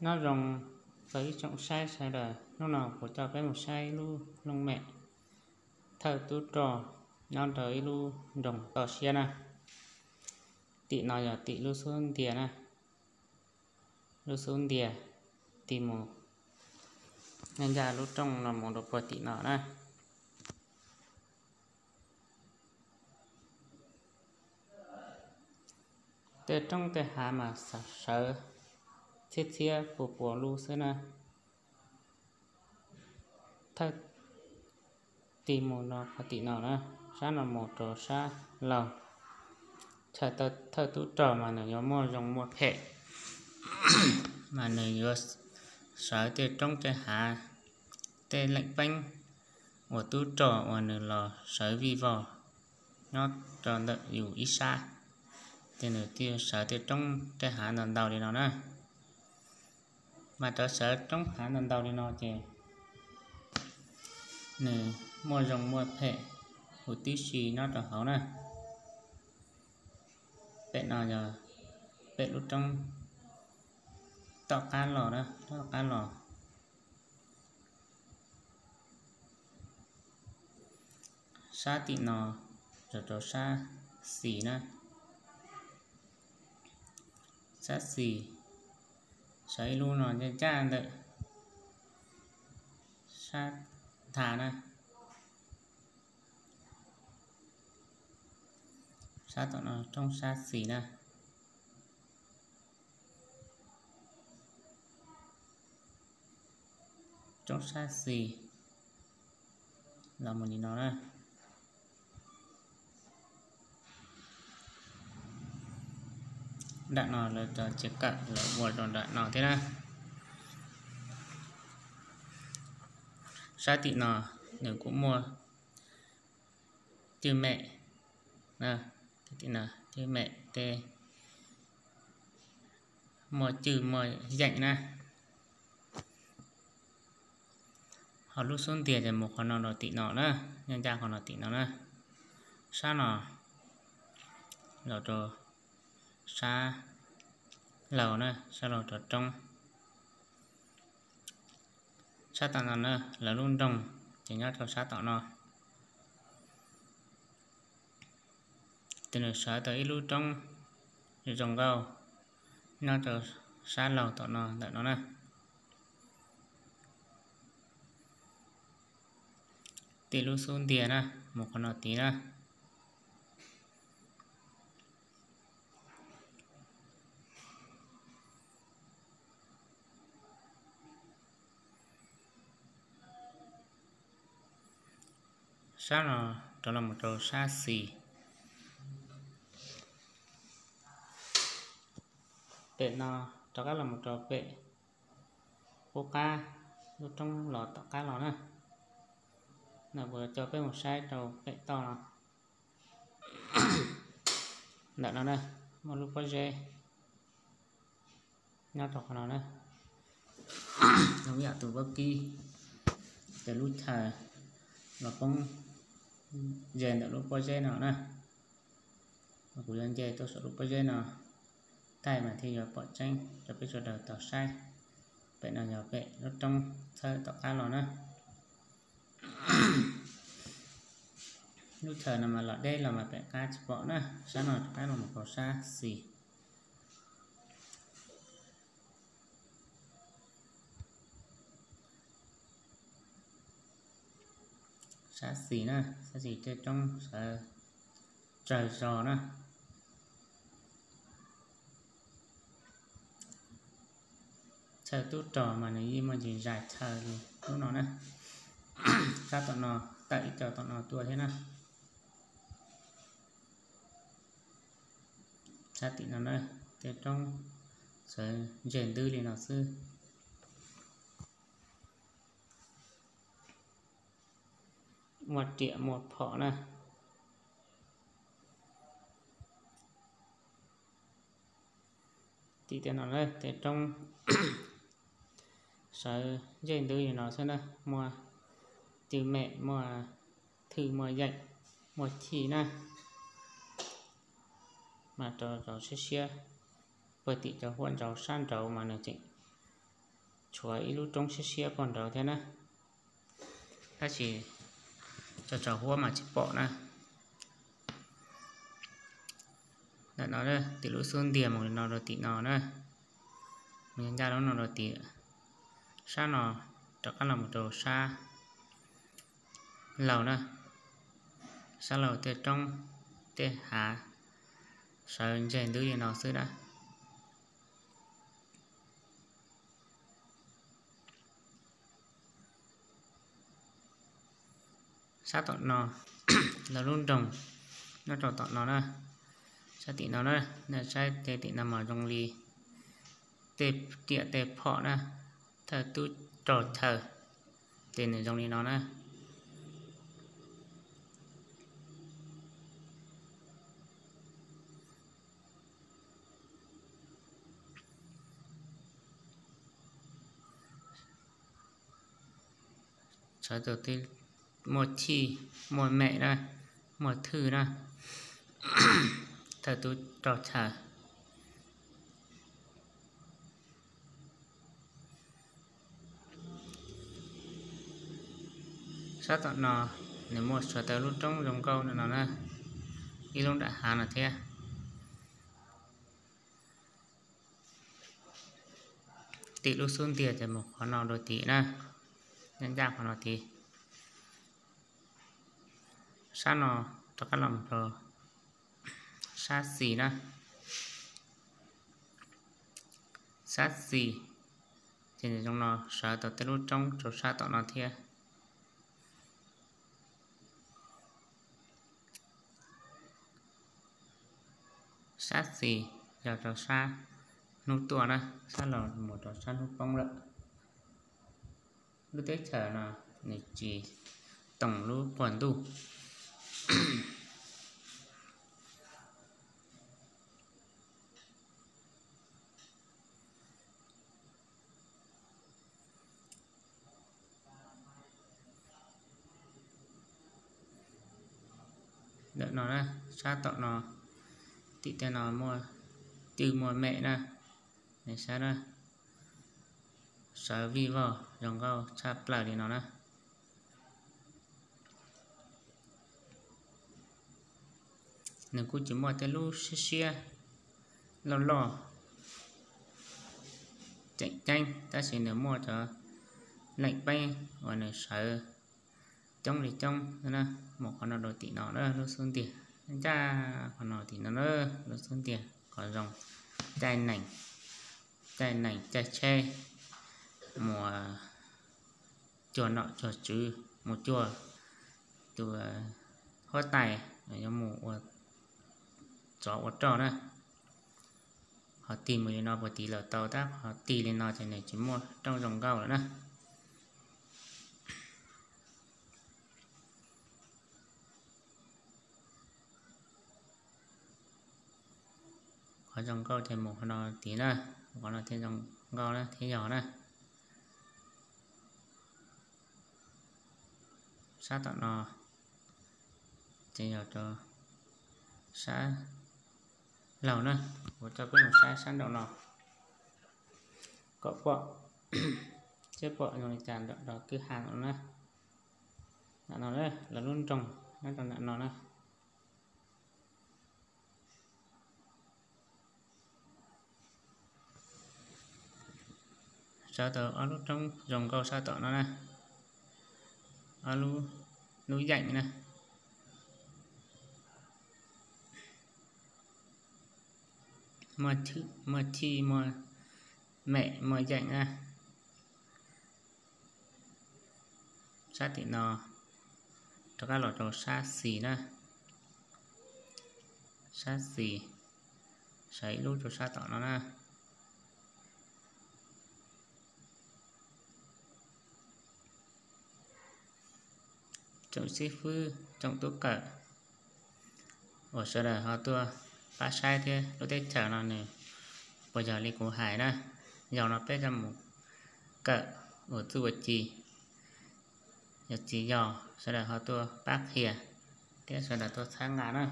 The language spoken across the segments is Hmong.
Nyob zoo rau ib tsoom saib sawv daws, hnub no kuv coj peb mus saib ib lub looj mem thawj tub rog nyob rau ib lub nroog toj siab na. Tim no yog tim lub xub ntiag na, lub xub ntiag tig mus, nej ncaj lub rooj no mus rau puag tim no na. Tej roob tej hav mas sawv txhiab txhiab puas puas lub xwb na. Thawj tig mus no puag tim no na, sab no mus rau sab laug. Chaw thawj tub rog mas nws yuav muaj zoo muaj phem, mas nws yuav sawv tej roob tej hav, tej leej peeb uas tub rog uas nws los sawv vij vog nyob rau ntawm yus ib sab, ces nws thiaj sawv tej roob tej hav ntau ntau li no na. Mas cov sawv roob hav ntau ntau li no ces nws muaj zoo muaj phem huv tib si nyob rau hauv na. Pem no yog pem lub roob tom qab los na, tom qab los. Sab tim no rau rau sab xis na, sab xis, sawv ib lub no ncaj ncaj ntawm sab ntha na. Sab tom no roob sab xis na, roob sab xis, los mus li no na. Nram no lawv cov tsev kawm lawv ua rau nram no thiab na. Sab tim no nws kuj muaj cwj mem, cwj mem tej, muaj cwj muaj yeem na. Ho lub xub ntiag ces mus qhov no rau tim no na, ncaj ncaj qhov no tim no na. Sab no los rau sab laug na, sab laug rov roob. Sab tom no na, lawv lub nroog ces nyob rau sab tom no. Ces nws sawv tau ib lub roob zoo nkauj nyob rau sab laug tom no ntawm no na. Tim lub xub ntiag na, mus qhov no tid na. Sab no rov los mus rau sab xis. Pem no rov qab los mus rau pem qub qab lub roob los tom qab los na. Ntawm kuv coj peb mus saib rau pem toj no. Ntawm no na, muaj lub pob zeb nyob rau qhov no na. Zoo ib yam tus vaub kib, ces lub chaw los poob ze ntawm lub pob zeb no na. Kuv yuav nce tuaj saum lub pob zeb no thaij mas thiaj yuav pom tseeb rau peb sawv daws tau saib. Pem no yog pem lub roob txhawb tom qab los na. Lub chaw no mas los deb los mas pem qab tsis pom na, sab no rov qab los mus rau sab xis. Sab xis na, sab xis tej roob sawv tsawg zos na. Chaw tub rog mas nws yeej muaj ntsis zais chaw li lub no na. Sab tom no, tawm ib co tom no tuaj thiab na. Sab tim no na, tej roob sawv ntseg ntwb li no xwb. Muaj riam muaj phom na. Tim tej no na, tej roob sawv ntseg ntwb li no xwb na, muaj cwj mem, muaj thwj, muaj yeem, muaj chij na. Mas rau zos siab siab, puag tim cov huab nraud sab nraud mas nws tseem tshuav ib lub roob siab siab pog nraud thiab na, tab sis tso tso huab mas tsis pom na. Ntawm no tim lub xub ntiag mus li no rau tim no na, mus ncaj lub no rau tim sab no, rov qab los mus rau sab laug na, sab laug tej roob tej hav sawv ntseg ntub li no xwb na. Sab tom no, lawv lub nroog nyob rau tom no na, sab tim no na, nej saib tej tim no mas zoo li tej riam tej phom na, thawj tub rog chaw, ces nws zoo li no na. Sawv daws twb muaj chij, muaj mem na, muaj thwj na, thawj tub rog chaw. Sab tom no nws muaj sawv daws lub roob zoo nkauj no na, ib lub nram hav no thiab. Tim lub xub ntiag ces mus qhov no rau tim na, ncaj ncaj qhov no tid. Sab no rov qab los mus rau sab xis na, sab xis ces nws zoo no sawv tau tej lub roob rau sab tom no thiab. Sab xis yog rau sab hnub tuaj na, sab laug mus rau sab hnub poob lawm. Lub teb chaws no nws tsis toom lub quas ntuj. Ntawm no na, sab tom no, tim tej no muaj cwj muaj mem na, nej saib na, sawv vij vog zoo nkauj tshaj plaws li no na. Nws kuj tsis muaj tej lub siab siab loj loj tseem ceeb, tab sis nws muaj cov leej peeb uas nws sawv coob li coob na. Mus qhov no rau tim no na, lub xub ntiag ncaj qhov no tim no na, lub xub ntiag qhov zoo, caij nees, caij nees caij tsheb mus cuag nom cuag tswv, mus cuag tus huab tais yuav mus ua tsov ua rog na. Ho tig mus li no puas tiv lawm tau, tab ho tig li no ces nws tsis muaj rooj zoo nkauj lawm na. Qhov zoo nkauj ces mus qhov no tid na, qhov no thiaj zoo nkauj na thiab yog na. Sab tom no ces yog rau sab laug na, kuv coj peb mus saib sab nraum no kom pom, seb pom zoo li cas nram no kwj ha no na. Nram no lawv lub nroog nyob rau nram no na. Sawv tau ob lub roob zoo nkauj sab tom no na, ob lub, lub yeem na. Muaj chij muaj mem muaj yeem na. Sab tim no rov qab los rau sab xis na, sab xis, sawv ib lub rau sab tom no na. Tsoom xib fwb tsoom tub kawm uas sawv daws ho tuaj pab saib thiab lub teb chaws no nws puas yog li kuv hais na, yog no peb coj mus kawm ua txuj ua ci, yog tsis yog sawv daws ho tuaj pab qhia thiab sawv daws tuaj txhawb nqa na.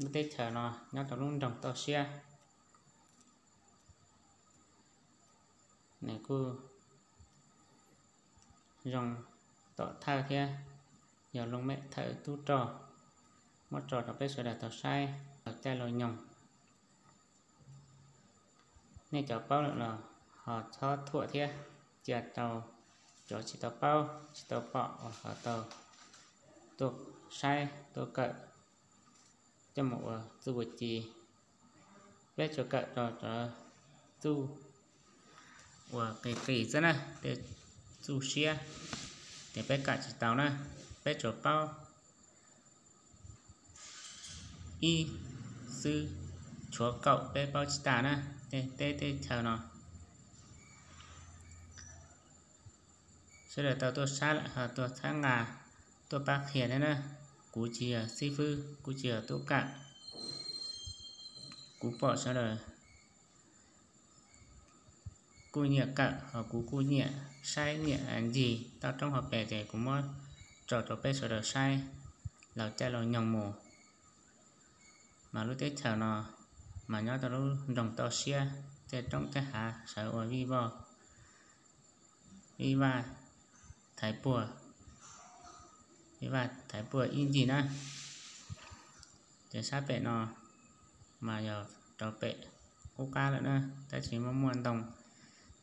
Lub teb chaws no nyob rau lub nroog Toj Siab. nws kuj zoo tom thawj thiab, yog looj mem thawj tub rog, muab tso rau peb sawv daws tau saib laug caij laug nyoog. Nej cov paub lawm los ho txhob thuam thiab, cia rau cov tsis tau paub tsis tau pom uas ho tau tuaj saib tuaj kawm coj mus ua txuj ua ci. Peb tsuas kawm rau cov txuj uas qis qis xwb na, tej txuj siab ces peb kawm tsis tau na. Peb tsuas paub ib xwb, tshuav kaum peb paub tsis tas na. Tej teb tej chaws no sawv daws tau tuaj saib lawm ho tuaj txhawb nqa, tuaj pab qhia thiab na. Kuv tsis yog xib fwb, kuv tsis yog tub kawm. Kuv pom sawv daws kuj nyiam kawm, ho kuv kuj nyiam saib nyiam ncig toj roob hauv pes ces kuv muab tso rau peb sawv daws saib laug caij laug nyoog mus. Mas lub teb chaws no mas nyob rau lub nroog toj siab, tej roob tej hav sawv ua vij voj, vij vaj thaiv puag, vij vaj thaiv puag ib ncig na. Ces sab pem no mas yog rau pem qub qab lawm na, tab sis muaj muaj ntoo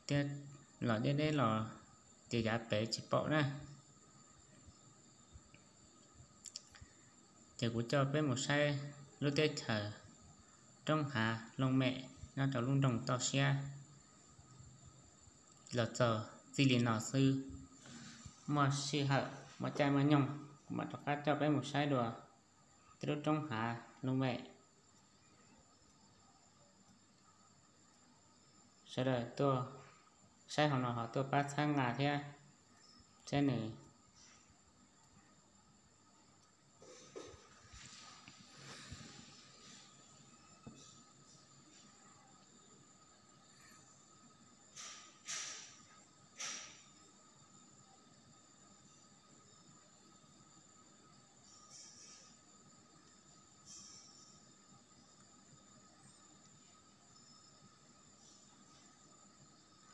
thiab, los deb deb los ces yav pem tsis pom na. Ces kuv coj peb mus saib lub teb chaws roob hav looj mem nyob rau lub nroog toj siab los txog txij li no xwb. Muaj sij hawm muaj caij muaj nyoog kuv mam rov qab coj peb mus saib dua tej lub roob hav looj mem. Sawv daws tuaj saib hauv no ho tuaj pab txhawb nqa thiab, saib nws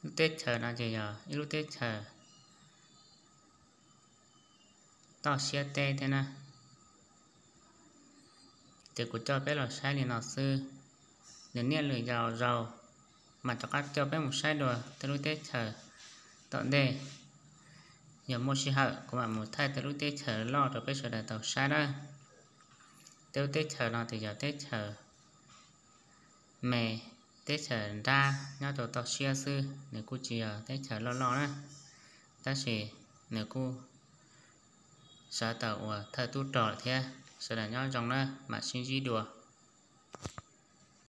Lub teb chaws no ces yog ib lub teb chaws toj siab teb thiab na. Ces kuv coj peb los saib li no xwb, nws niaj lwm zaus zaus mam rov qab coj peb mus saib dua tej lub teb chaws tom ntej. Yog muaj sij hawm kuv mam mus thaij tej lub teb chaws loj rau peb sawv daws tau saib na. Tej lub teb chaws no ces yog teb chaws me, teb chaws nrab nyob rau toj siab xwb, nws kuj tsis yog teb chaws loj loj na, tab sis nws kuj sawv tau ua thawj tub rog lawm thiab. Sawv daws nyob zoo na, mam sib ntsib dua.